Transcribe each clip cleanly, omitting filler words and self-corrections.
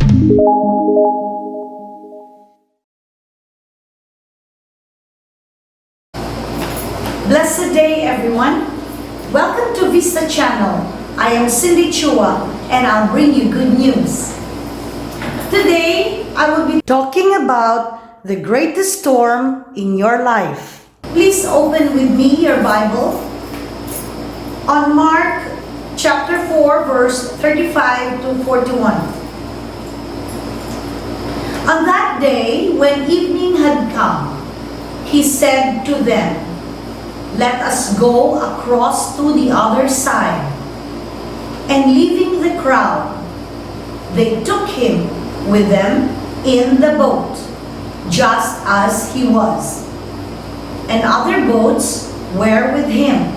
Blessed day, everyone. Welcome to Vista Channel. I am Cindy Chua, and I'll bring you good news. Today, I will be talking about the greatest storm in your life. Please open with me your Bible on Mark chapter 4, verse 35 to 41. On that day, when evening had come, he said to them, "Let us go across to the other side." And leaving the crowd, they took him with them in the boat, just as he was. And other boats were with him.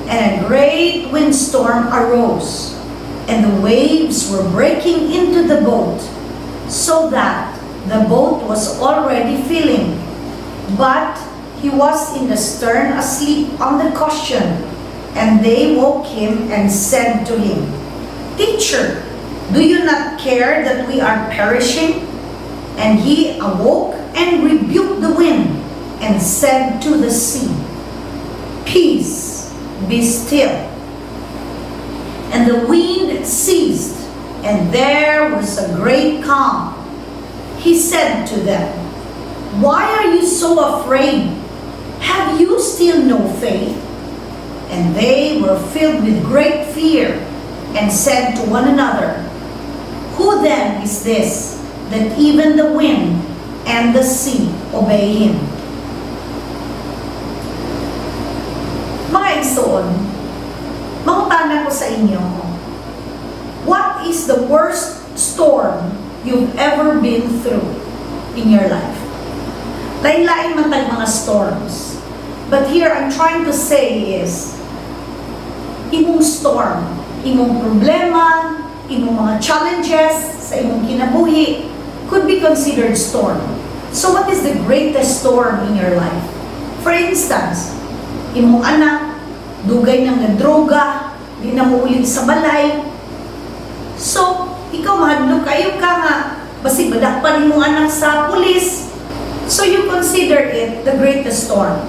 And a great windstorm arose, and the waves were breaking into the boat, so that the boat was already filling. But he was in the stern, asleep on the cushion. And they woke him and said to him, "Teacher, do you not care that we are perishing?" And he awoke and rebuked the wind and said to the sea, "Peace, be still." And the wind ceased, and there was a great calm. He said to them, "Why are you so afraid? Have you still no faith?" And they were filled with great fear and said to one another, "Who then is this, that even the wind and the sea obey him?" Mga igsoon, mangutana ko sa inyo, what is the worst storm you've ever been through in your life? Lain-lain man tag mga storms. But here, I'm trying to say is, imong storm, imong problema, imong mga challenges sa imong kinabuhi could be considered storm. So what is the greatest storm in your life? For instance, imong anak, dugay nang nagdroga, di na muuli sa balay. So, ikaw mahadlok kayo ka nga, basig madakpan imong anak sa pulis. So you consider it the greatest storm.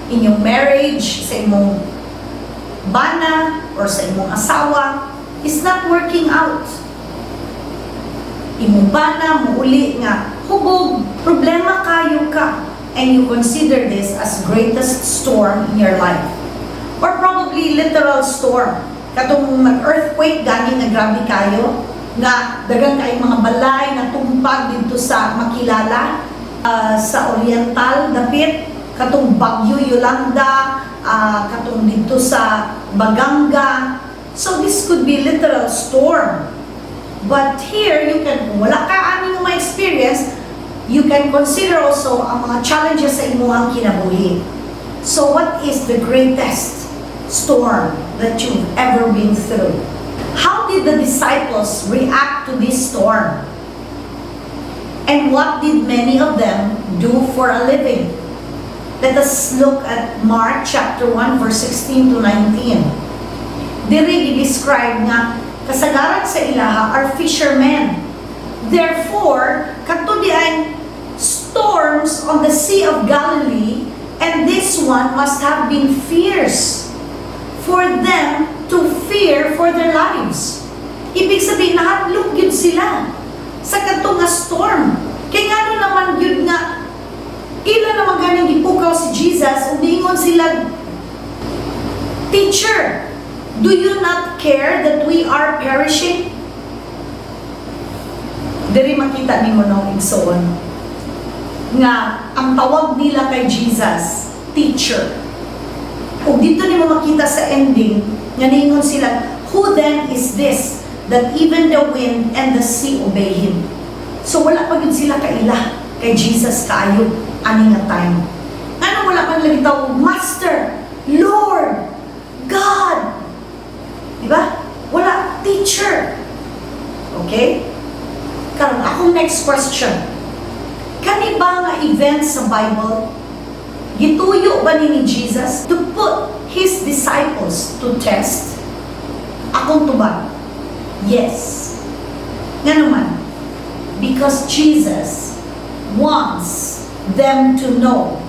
In your marriage, sa imong bana, or sa imong asawa, is not working out. Imong bana, muuli nga, hubog, problema kayo ka. And you consider this as greatest storm in your life. Or probably literal storm. Katong mag-earthquake gani nga grabe kayo, nga dagan kay mga balay na tumpag dito sa Makilala, sa Oriental, dapit, katong Bagyo Yolanda, katong dito sa Baganga. So this could be literal storm. But here, you can, kung wala ka ani nga ma-experience, you can consider also ang mga challenges sa imuhang kinabuhi. So what is the greatest storm that you've ever been through? How did the disciples react to this storm? And what did many of them do for a living? Let us look at Mark chapter 1 verse 16 to 19. Diri gi-describe nga kasagaran sa ilaha are fishermen. Therefore, kadto diay storms on the Sea of Galilee, and this one must have been fierce for them to fear for their lives. Ibig sabihin, nahadlok gyud sila sa kadto nga storm. Kay ngano naman gyud nga ila naman ganing gipukaw si Jesus ug niingon sila, "Teacher, do you not care that we are perishing?" Diri makita nimo, no, igsoon, nga ang tawag nila kay Jesus, "Teacher." Ug dito nimo makita sa ending nga niingon sila, "Who then is this, that even the wind and the sea obey him?" So wala pa gyud sila kaila kay Jesus kaayo ani nga time. Ngano wala man lagi tawag "Master", "Lord", "God"? Di ba? Wala, "Teacher." Okay? Karon, akong next question. Kani ba nga event sa Bible, gituyo ba ni Jesus to put his disciples to test? Akong tubag, yes. Nga naman, Because Jesus wants them to know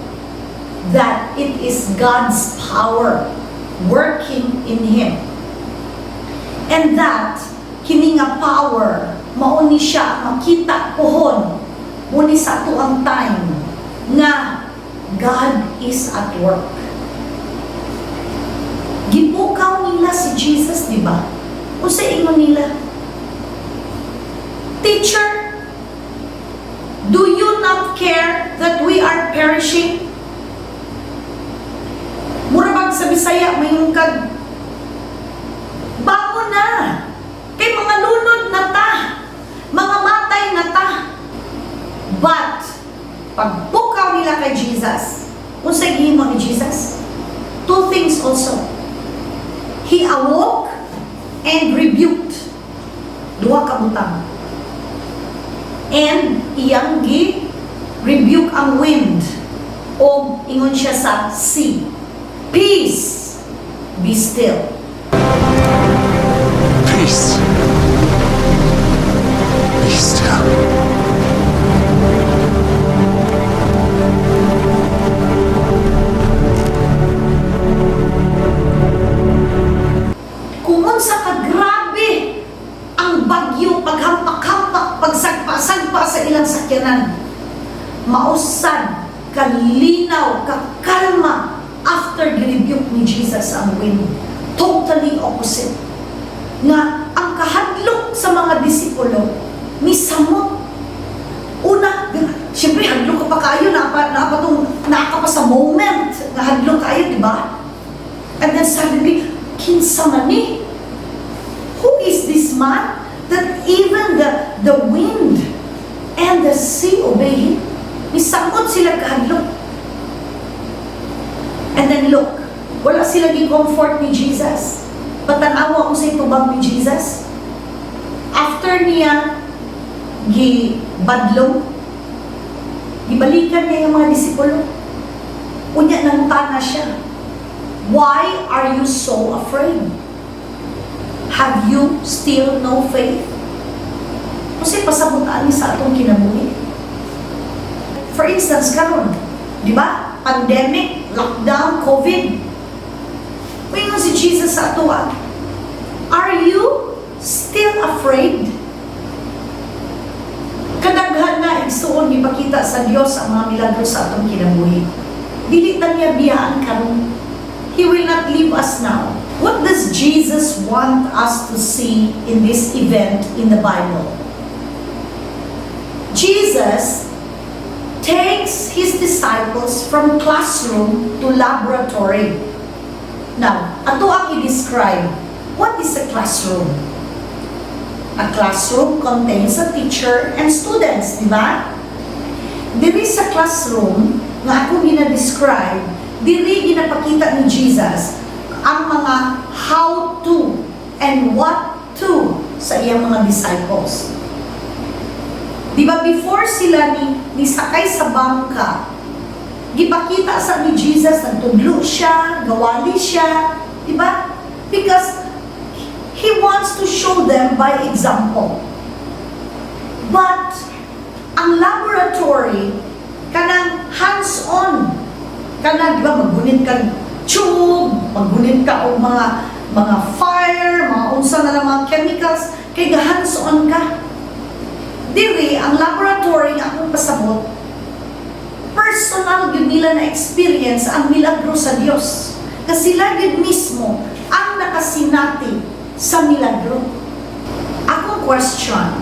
that it is God's power working in him. And that kini nga power mao ni siya makita pohon muni sa atuang time nga God is at work. Gipukaw nila si Jesus, di ba? Unsa ingon nila? "Teacher, do you not care that we are perishing?" Mura bag sa Bisaya, may kag, "Bangon na! Kay mga lunod na ta! Mga matay na ta!" But, pagpukaw nila kay Jesus, unsay gihimo ni Jesus? Two things also. He awoke and rebuked. Duha ka butang. And iyang gi rebuke ang wind o ingon siya sa sea, "Peace, be still." Peace. Be still. Kung unsa ka grabe ang bagyo, paghampak-hampak, pagsagpa-sagpa sa ilang sakyanan, mausad, kalinaw, kakalma after gi-rebuke ni Jesus ang wind. Totally opposite. Nga ang kahadlok sa mga disipulo misamot. Una, siyempre hadlok ka pa kayo, naa pa tong, naa ka pa sa moment nga hadlok kayo, di ba? And then suddenly, "Kinsa man ni? Who is this man that even the wind and the sea obey him?" Nisamot sila kahadlok. And then look, wala sila gi-comfort ni Jesus. Patanawa kung unsay tubag ni Jesus. After niya gi badlong, gibalikan niya yung mga disipulo. Unya nangutana siya, "Why are you so afraid? Have you still no faith?" Kasi pasabot ani sa atong kinabuhi. For instance, karon, di ba? Pandemic, lockdown, COVID. Moingon si Jesus sa atoa, "Are you still afraid?" Kadaghan na, igsuon, ipakita sa Dios ang mga milagro sa atong kinabuhi. Dili ta niya biyaan karon. He will not leave us now. What does Jesus want us to see in this event in the Bible? Jesus takes his disciples from classroom to laboratory. Now, ato ang i-describe. What is a classroom? A classroom contains a teacher and students, di ba? Diri sa classroom nga ako gina-describe, diri ginapakita ni Jesus ang mga how to and what to sa iyang mga disciples. Di ba before sila ni sakay sa bangka, gipakita sa ni Jesus, nagtudlo siya, gawali siya, di ba? Because he wants to show them by example. But ang laboratory, kanang hands-on, kanang, di ba, maggunit ka tube, maggunit ka og mga fire, mga unsa na lang mga chemicals, kay ga hands-on ka. Diri, ang laboratory nga akong pasabot, personal gyud nila na experience ang milagro sa Dios. Kasi sila gyud mismo ang nakasinati sa milagro. Akong question,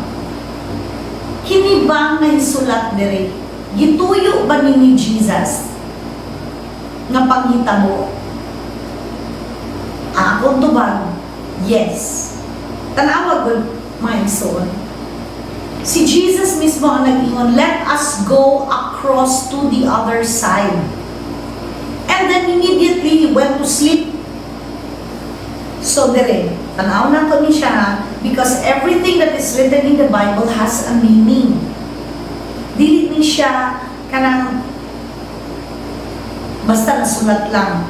kini bang nahisulat diri? Gituyo ba ni Jesus nga panghitabo? Ang akong tubag, yes. Tanawa gud, mga igsoon. Si Jesus mismo ang nag-ingon, "Let us go across to the other side." And then immediately he went to sleep. So dire, tanaw na to ni siya ha, because everything that is written in the Bible has a meaning. Dili ni siya kanang basta nasulat lang.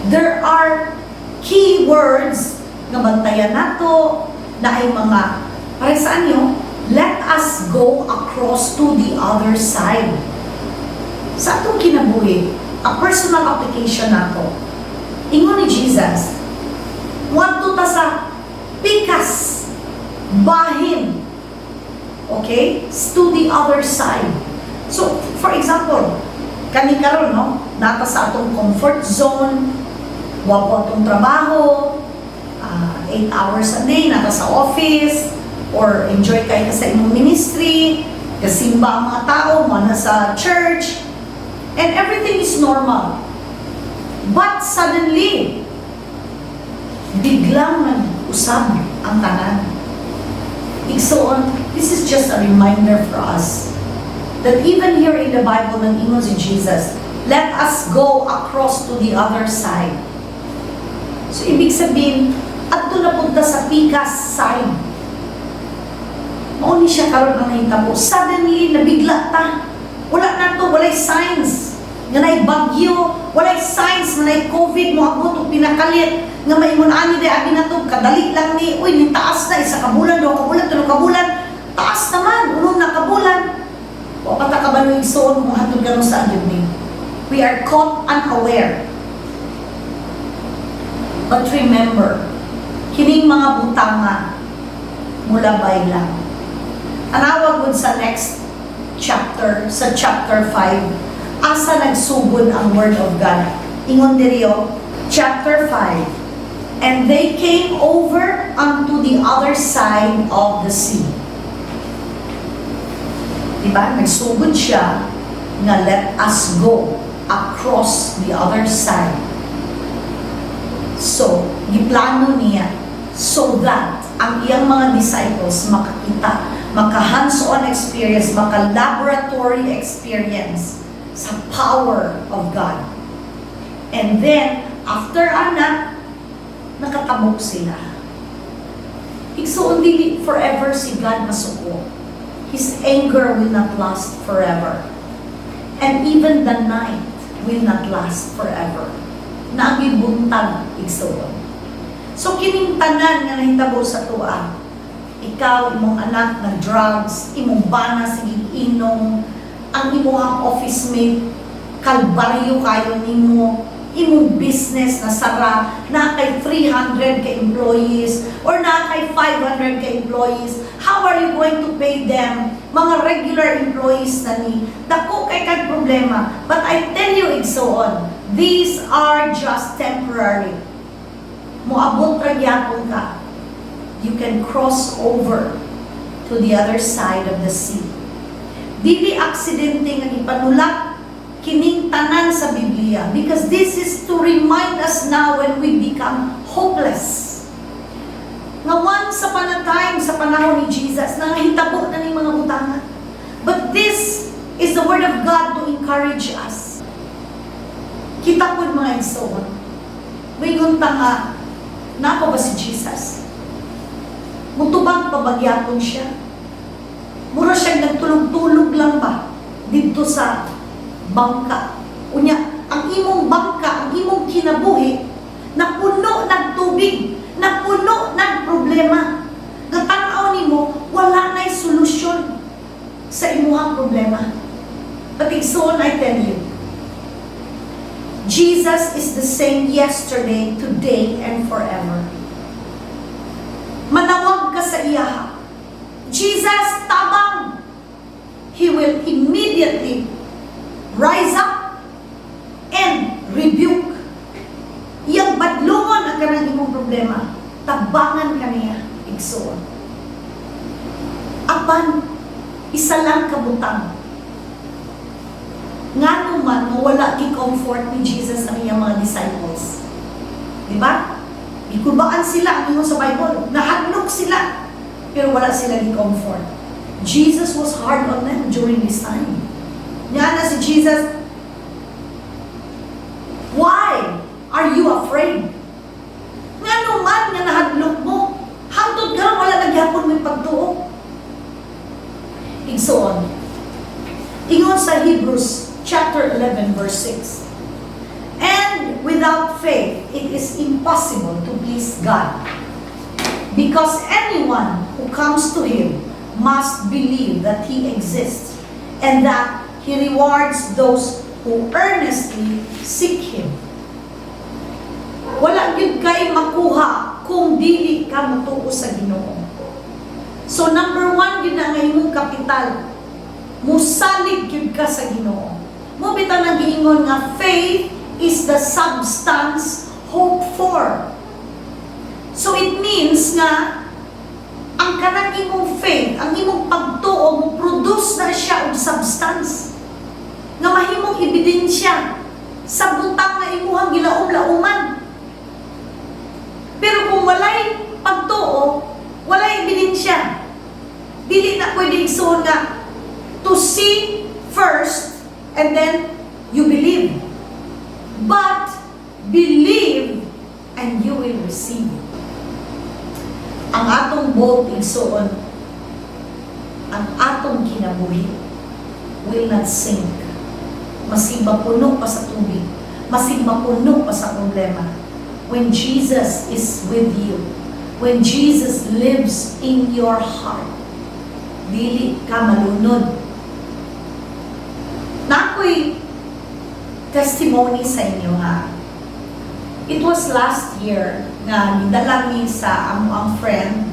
There are key words nga bantayan nato na ay mga para saan nyo? "Let us go across to the other side." Sa atong kinabuhi, a personal application nato. Ingon ni Jesus, "Muadto ta sa pikas, bahin." Okay? To the other side. So, for example, kani karon, no, naa ta sa atong comfort zone, wa po atong trabaho, 8 hours a day, naa ta sa office, or enjoy kay ka sa imong ministry, kasimba ang mga tao, mo na sa church, and everything is normal. But suddenly, biglang nag-usab ang tanan. Igsoon, this is just a reminder for us that even here in the Bible, nang ingon si Jesus, "Let us go across to the other side." So, ibig sabihin, adto na punta sa pikas side. Mao ni siya karon ang nahitabo. Suddenly, nabigla ta. Wala na to, walay signs nga naay bagyo, walay signs nga naay COVID moabot og pinakalit, nga maingon ani di abi na to, kadali lang ni, uy, ni taas na, 1 ka bulan, 2 ka bulan, 3 ka bulan, taas naman, 6 na ka bulan. Wa pa ta kabalo, igsoon, kung hantod karon sa gyud ni. We are caught unaware. But remember, kining mga butanga mulabay lang. Anawa gud sa next chapter, sa chapter 5, asa nagsugod ang word of God. Ingon diri oh, chapter 5, "And they came over unto the other side of the sea." Diba? Nagsugod siya nga "Let us go across the other side." So, giplano niya so that ang iyang mga disciples makakita, maka hands-on experience, maka laboratory experience sa power of God. And then, after ana, nakatabok sila. Igsoon, dili forever si God masuko. His anger will not last forever. And even the night will not last forever. Naa gyuy buntag, igsoon. So kining tanan nga nahitabo sa atoa, ikaw, imong anak nag drugs, imong bana sige inom, ang imong office mate kalbaryo kayo nimo, imong business na sara, naa kay 300 ka employees or naa kay 500 ka employees, how are you going to pay them? Mga regular employees na ni, dako kay kag problema. But I tell you, igsoon, these are just temporary. Moabot ra gyapon ka. You can cross over to the other side of the sea. Dili aksidente nga gipanulat kining tanan sa Biblia because this is to remind us now when we become hopeless. Nga once upon a time sa panahon ni Jesus, nangahitabo na ning mga butanga. But this is the word of God to encourage us. Kita po, mga igsoon, moingon ta nga, naa pa ba si Jesus? Mutubag pa ba gyapon siya? Mura siya nagtulog-tulog lang ba didto sa bangka? Unya, ang imong bangka, ang imong kinabuhi, napuno ng tubig, napuno ng problema. Nga tan-aw nimo, wala na'y solusyon sa imuhang problema. But igsoon, I tell you, Jesus is the same yesterday, today, and forever. Manawag ka sa iya. "Jesus, tabang!" He will immediately rise up and rebuke. Iyang badlungon ang kanang imong problema. Tabangan ka niya, igsoon. Apan, isa lang kabutang. Ngano man wala gi-comfort ni Jesus ang iyang mga disciples? Di ba? Gikulbaan sila, ang ingon sa Bible. Nahadlok sila. Pero wala sila gi-comfort. Jesus was hard on them during this time. Niana si Jesus, "Why are you afraid? Ngano man nga nahadlok mo? Hangtod karon wala na gyapon mo'y pagtuo?" Igsoon, ingon sa Hebrews chapter 11 verse 6, "And without faith, it is impossible to please God. Because anyone who comes to Him must believe that He exists and that He rewards those who earnestly seek Him. Wala gyud kay makuha kung dili ka motuo sa Ginoo. So number one gyud na nga imong kapital, musalig gyud ka sa Ginoo. Mao bitaw nang giingon nga faith is the substance hoped for. So it means nga ang kanang imong faith, ang imong pagtuo mo produce na siya og substance nga mahimong ebidensya sa butang nga imuhang gilaom-lauman. Pero kung walay pagtuo, walay ebidensya. Dili na pwede, igsoon, nga to see first and then you believe. But believe and you will receive. Ang atong boat, igsoon, ang atong kinabuhi will not sink. Masig mapuno pa sa tubig, masig mapuno pa sa problema. When Jesus is with you, when Jesus lives in your heart, dili ka malunod. Naa ko'y testimony sa inyo, ha. It was last year nga gidala mi sa among friend.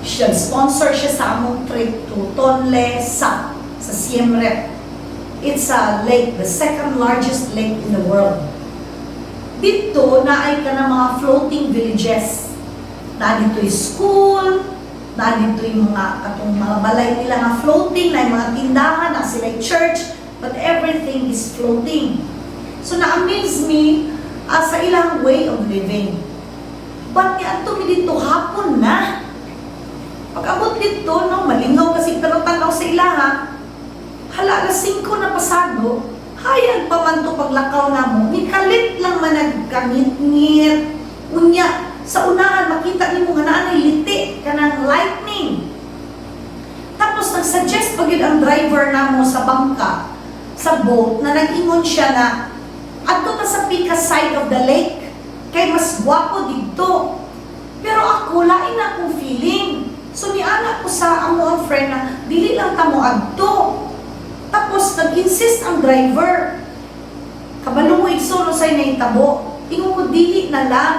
Siya, sponsor siya sa among trip to Tonle Sap sa Siem Reap. It's a lake, the second largest lake in the world. Dito, naay ka na mga floating villages. Naa dito'y school, naa dito yung mga katong mga balay nila nga floating, na mga tindahan, na sila church, but everything is floating. So na-amaze me sa ilang way of living. But niadto mi dito, hapon na. Pag abot dito, no, malingaw kasi, pero tanaw sa ilaha, hala, alas 5 na pasado, hayag pa man to paglakaw namo, nikalit lang man nagkangit-ngit. Unya, sa unahan, makita nimo nga naa nay liti, kanang lightning. Tapos nag-suggest pa gyud ang driver namo sa bangka, sa boat, na nag-ingon siya na, adto ta sa pika side of the lake, kay mas gwapo didto. Pero ako, lain na akong feeling. So niana ko sa amo ang friend na, dili lang ta mo adto. Tapos nag-insist ang driver. Kabalo mo, igsoon, unsay nahitabo. Ingon ko, dili na lang.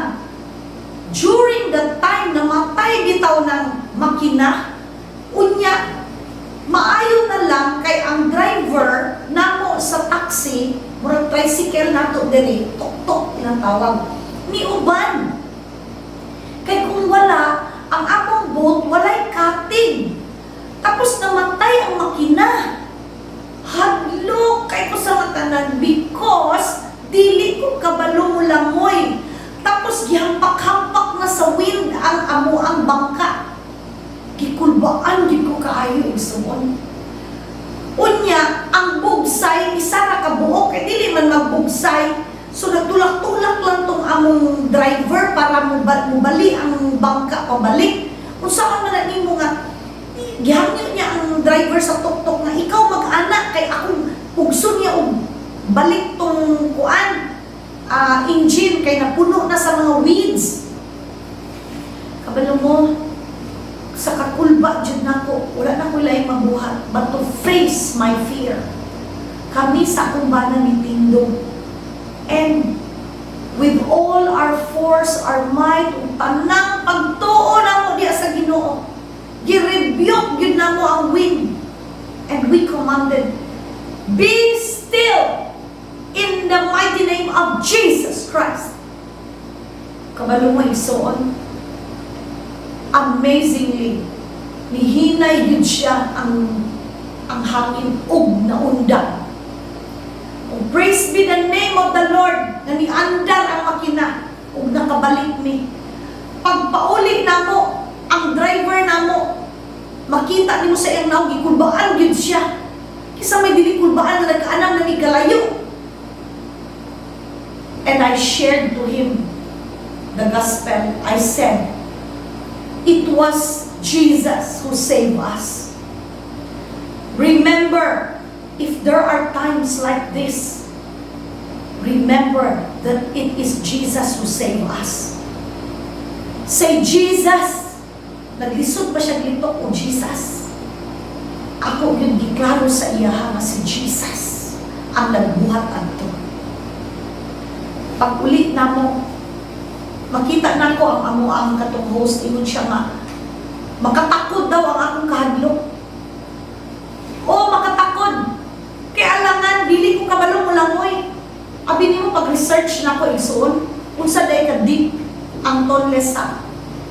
During the time na matay bitaw ng makina, unya, maayo na lang kay ang driver namo sa taxi, murag tricycle nato diri, tok-tok ilang tawag, ni uban. Kay kung wala, ang among boat walay katig. Tapos namatay ang makina. Hadlok kay ko sa matanan because dili ko kabalo mo langoy. Tapos gihampak-hampak na sa wind ang amo ang bangka. Gikulbaan gid ko kaayo, igsuon. Unya, ang bugsay, isa ra ka buok, kay dili man magbugsay. So nagtulak-tulak lang tong among driver para mubali ang bangka pabalik. Unsa man na nimo nga gihangyo niya ang driver sa tuktok nga ikaw mag-ana kay akong pugson niya og balik tong kuan engine kay napuno na sa mga weeds. Kabalo mo, sa kakulba jud nako, wala na ko laing mabuhat but to face my fear. Kami sa akong bana ni tindog. And with all our force, our might, ug tanang pagtuo namo diya sa Ginoo, gi-rebuke gyud namo ang wind. And we commanded, "Be still in the mighty name of Jesus Christ." Kabalo mo, igsoon, amazingly, nihinay gyud siya ang hangin ug naundang. Oh, praise be the name of the Lord nga niandar ang makina ug nakabalik mi. Pagpauli namo, ang driver namo, makita nimo sa iyang nawong gikulbaan gyud siya. Kisa may dili kulbaan nga nagkaanam na ni kalayo. And I shared to him the gospel. I said, "It was Jesus who saved us. Remember, if there are times like this, remember that it is Jesus who saved us. Say, 'Jesus Naglisod ba siya litok o Jesus? Ako gyud giklaro sa iyaha nga si Jesus ang nagbuhat adto. Pag uli namo, makita nako ang amo ang katong host, ingon siya nga makatakod daw ang akong kahadlok. O makatakod. Kay alangan dili ko kabalo mo langoy. Abi nimo pag-research nako, igsuon, unsa diay ka deep ang Tonle Sap.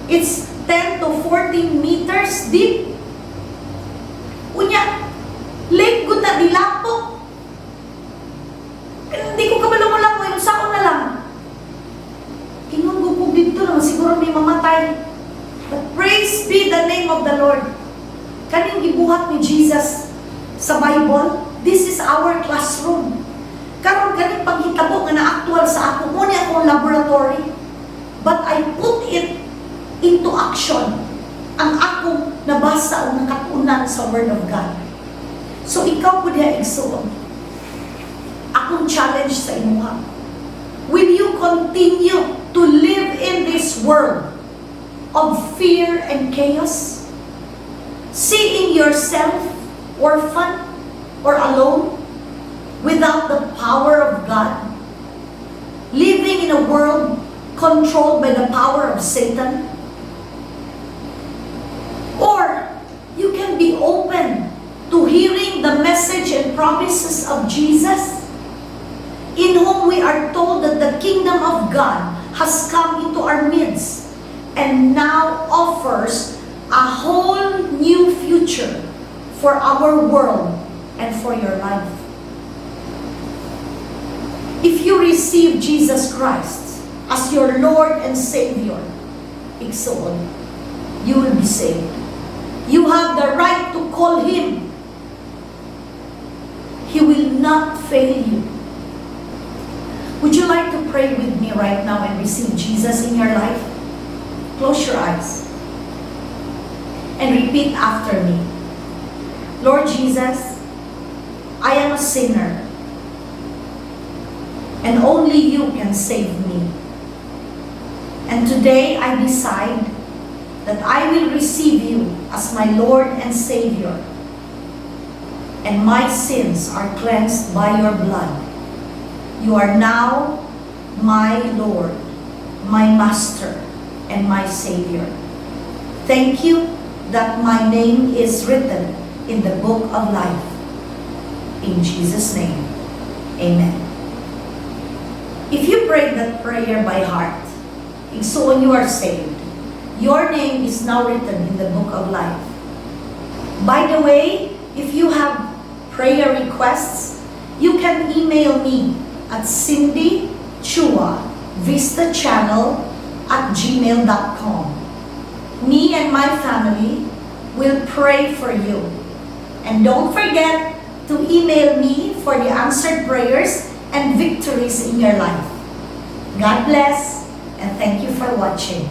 It's 10 to 14 meters deep. Unya, lake gud na dilapok. Hindi ko kabalo mo langoy, unsaon na lang. Ingon ko kung dito naman siguro may mamatay. But praise be the name of the Lord. Kaning gibuhat ni Jesus sa Bible, this is our classroom. Karon kaning paghitabo nga na-actual sa ako, mao ni akong laboratory. But I put it into action ang akong nabasa o nakatunan sa Word of God. So ikaw po diha, igsuon. Akong challenge sa imuha. Will you continue to live in this world of fear and chaos? Seeing yourself orphan or alone without the power of God? Living in a world controlled by the power of Satan? Or you can be open to hearing the message and promises of Jesus, in whom we are told that the kingdom of God has come into our midst and now offers a whole new future for our world and for your life. If you receive Jesus Christ as your Lord and Savior, igsoon, you will be saved. You have the right to call Him. He will not fail you. Would you like to pray with me right now and receive Jesus in your life? Close your eyes and repeat after me. Lord Jesus, I am a sinner, and only you can save me. And today I decide that I will receive you as my Lord and Savior, and my sins are cleansed by your blood. You are now my Lord, my Master, and my Savior. Thank you that my name is written in the book of life. In Jesus' name, amen. If you prayed that prayer by heart, igsuon, you are saved. Your name is now written in the book of life. By the way, if you have prayer requests, you can email me at cindychua.vistachannel@gmail.com. Me and my family will pray for you. And don't forget to email me for the answered prayers and victories in your life. God bless and thank you for watching.